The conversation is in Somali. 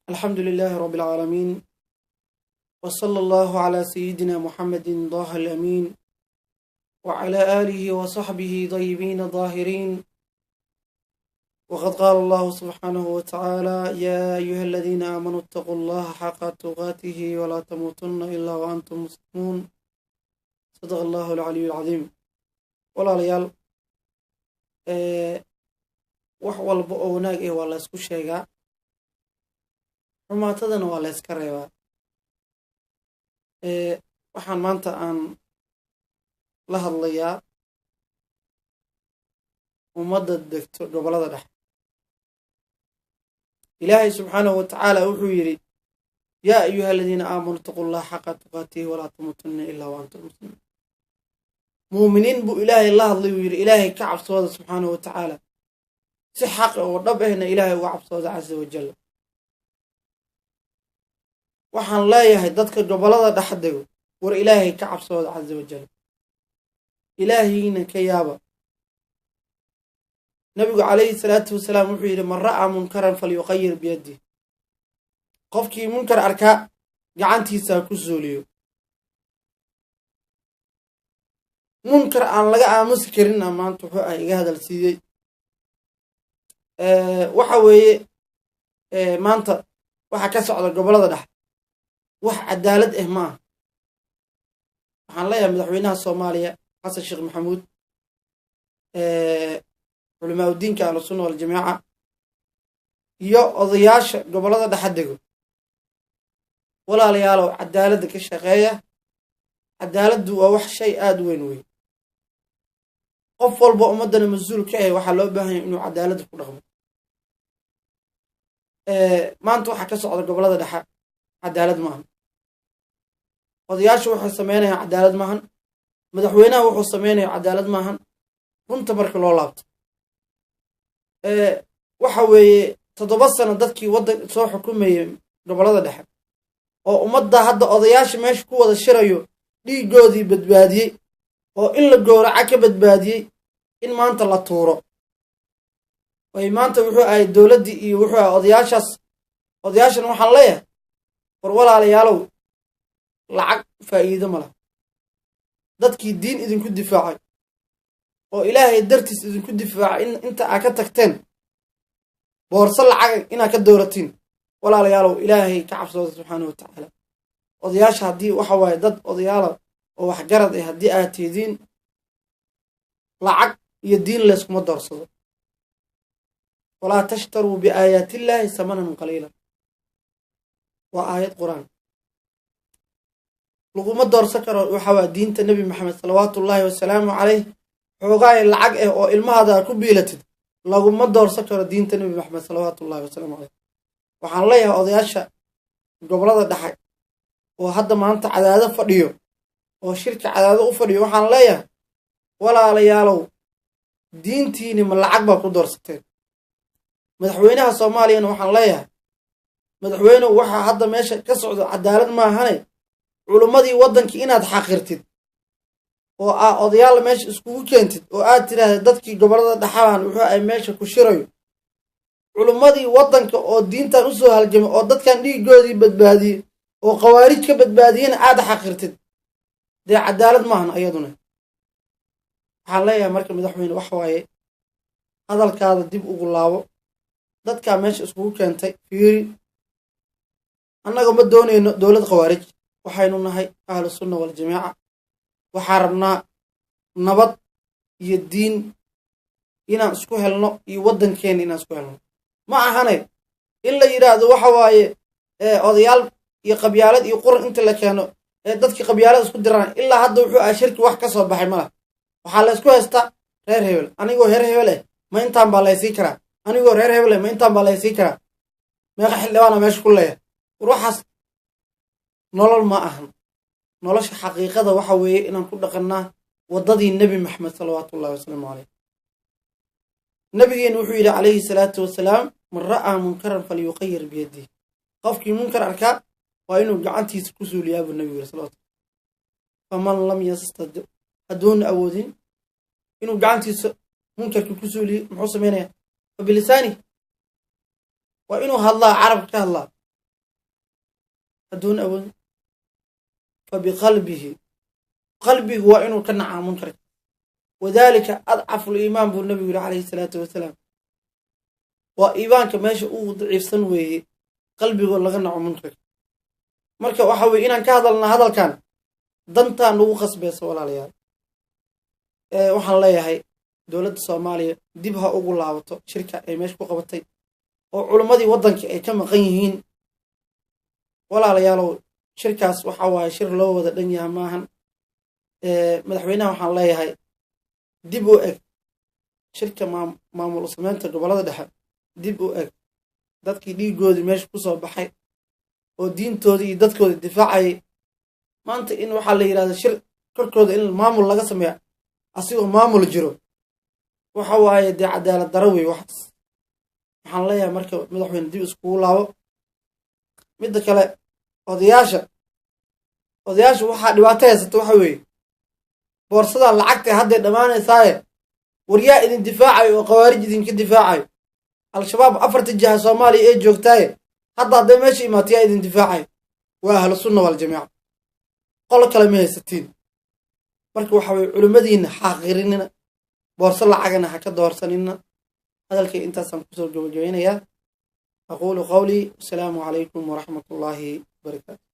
Alxamdu lilaahi rabbi alcaalamiin, wa sala allahu calaa sayidina Muxamedin daha alamiin wa calaa aalihi wa saxbihi dayibiina daahiriin. Waqad qaala allahu subxaanahu wa tacaala: yaa ayuha aladiina aamanuu itaquu allaha xaqa tuqaatihi walaa tamuutunna ilaa wa antum muslimuun. Sadaqa allahu alcaliyu alcadiim. Walaalayaal, wax walba oo wanaag eh waa la ysku sheegaa, xumaatadana waa la yska reebaa. Waxaan maanta aan la hadlayaa ummadda degto gobollada dhexe. Ilaahay subxaanahu wa tacaala wuxuu yidhi: yaa ayuha aladiina aamanuu itaquu llaha xaqa tuqaatihi walaa tamuutunna ilaa wa antum muslimuun. Muuminiin buu Ilaahay la hadlay. Uu yidhi: Ilaahay ka cabsooda subxaanahu wa tacaala, si xaq oo dhab ahna Ilaahay uga cabsooda casa wajalla. Waxaan leeyahay dadka gobollada dhex dego: war Ilaahay ka cabsooda casa wajalla, Ilaahiina ka yaaba. Nabigu calayhi salaatu wasalaam wuxuu yidhi: man ra'aa munkaran falyuqayir biyadih. Qofkii munkar arkaa gacantiisa ha ku suuliyo. Munkar aan laga aamusi karinna maanta wuxuu ah iga hadal siiyey. Waxa weeye, maanta waxa ka socda gobollada dhex wax cadaalad ah ma aha. Waxaan leeyahay madaxweynaha Soomaaliya Xasan Sheekh Maxamuud, culamaa udiinka Ahlusunna waljamaaca iyo odayaasha gobollada dhexa dego: walaalayaalow, cadaaladda ka shaqeeya. Cadaaladdu waa wax shay aada u weyn wey. Qof walba ummaddana mas-uul ka ahy waxaa loo baahan yahay inuu cadaaladda ku dhaqmo. Maanta waxaa ka socda gobollada dhexe cadaalad maahan. Odayaashu waxay sameynayaan cadaalad maahan. Madaxweynaha wuxuu sameynaya cadaalad maahan. Runta marka loo laabto, waxa weeye 7 sano dadkii waddan soo xukumayay gobollada dhexe oo ummadda hadda odayaasha meesha ku wada shirayo dhiiggoodii badbaadiyey oo in la gowraca ka badbaadiyey, in maanta la tuuro ay maanta wuxuu ahay dowladdii iyo wuxuu ahay odayaashaas. Odayaashan waxaan leeyahay: war walaalayaalow, lacag faa'iido ma laha. Dadkii diin idinku difaacay oo Ilaahay dartiis idinku difaacay in inta aa ka tagteen boorso lacaga inaad ka dooratiin, walaalayaalow, Ilaahay ka cabsooda subxaana wa tacaala. Odayaasha haddii waxa waaye dad odayaala oo waxgarad ah haddii aad tihidiin, lacag iyo diin layskuma doorsado. Walaa tashtaruu biaayaati illaahi samanan qaliila waa aayad Qur-aan. Laguma doorsan karo waxa waa diinta Nebi Maxamed salawaatuullaahi wasalaamu caleyh. Xoogaay lacag ah oo ilmahaada ku biilatid laguma doorsan karo diinta Nebi Maxamed salawaatuullahi wasalaamu caleyh. Waxaan leeyahay odayaasha gobollada dhexe oo hadda maanta Cadaado fadhiyo oo shirka Cadaado u fadhiyo, waxaan leeyahay: walaalayaalow, diintiini ma lacag baa ku doorsateen? Madaxweynaha Soomaaliyana waxaan leeyahay: madaxweynuhu, waxaa hadda meesha ka socdo cadaalad maahane. Culummadii waddankii inaad xaqirtid oo aa odayaal meesha iskugu keentid oo aad tidhaahda dadkii gobollada dhexabaan wuxuu ay meesha ku shirayo, culummadii waddanka oo diintan usoo halgamay oo dadkan dhiiggoodii badbaadiyey oo khawaarij ka badbaadiyena aad xaqirtid, dee cadaalad maahan ayaduna. Waxaan leeyahay marka, madaxweyne, wax waaye hadalkaada dib ugu laabo. Dadkaa meesha iskugu keentay fiiri. Annaga ma doonayno dowlad khawaarij. Waxaynu nahay Ahlu Sunna waljamaaca. Waxaa rabnaa nabad iyo diin inaan isku helno iyo waddankeena inaan isku helno. Ma ahane in la yidhaahdo waxa waaye odayaal iyo qabyaalad iyo quran inta la keeno ee dadkii qabyaalada isku diraan. Ilaa hadda wuxuu ahay shirki wax ka soo baxay malaha. Waxaa la isku haystaa reer hebel. Anigoo reer hebel eh ma intaan baa laysii karaa? Anigoo reer hebel eh ma intaan baa laysii karaa? Meeqa xildhibaana meesha ku leeyahay? War waxaas nolol ma ahan. Nolosha xaqiiqada waxa weeye inaan ku dhaqannaa waddadii Nebi Maxamed salawaatullahi wasalaamu caleyh. Nabigeenu wuxuu yidhi calayhi salaatu wasalaam: man ra'aa munkaran falyuqayir biyadihi. Qofkii munkar arkaa waa inuu gacantiisa ku suuliyaa buu nabigu yiri salawatu. Faman lam yastadic, hadduuna awoodin inuu gacantiisa munkarkii ku suuliyo, muxuu samaynayaa? Fa bilisaani, waa inuu hadlaa, carabka ka hadlaa. Hadduuna awoodin, fa biqalbihi, qalbigu waa inuu ka nacaa munkarka. Wadaalika adcafu liimaan buu nabigu yidhi calayhi salaatu wasalaam. Waa iimaanka meesha uu daciifsan weeye, qalbigoo laga naco munkarka. Marka waxa weye inaan ka hadalna hadalkan dantaa nagu khasbaysa, walaalayaal. Waxaan leeyahay dowladda Soomaaliya dib ha ugu laabato shirka ay meesha ku qabatay oo culimmadii waddanka ay ka maqan yihiin. Walaalayaalow, shirkaas waxa waaye shir loo wada dhan yaha maahan. Madaxweynaha waxaan leeyahay dib u eg shirka maamul sameynta gobollada dhexe, dib u eg. Dadkii dhiigoodii meesha ku soo baxay oo diintoodii iyo dadkoodii difaacayay, maanta in waxaa la yidhahda shir korkooda in maamul laga sameeya asigoo maamul jiro, waxa waaye dee cadaalad daro wey waxaas. Waxaan leeyahay marka, madaxweyne, dib iskugu laabo. Midda kale, odayaasha waxaa dhibaato haysata waxa weeye boorsadaa lacagta hadday dhammaanaysaaye, waryaa idin difaacayo oo khawaarij idinka difaacayo? Al-Shabaab afarta jiha Soomaaliya ee joogtaaye, hadda hadday meesha imaato yaa idin difaacayo? Waa Ahlu Sunna Waljamiica, qolo kale ma haysatiin. Marka waxa weye culimmadiinna xaqirinina, boorso lacagana ha ka doorsanina. Hadalkay intaasaan kusoo gabagabaynayaa. Aquulu qawlii, wasalaamu calaykum waraxmat ullaahi wabarakaatu.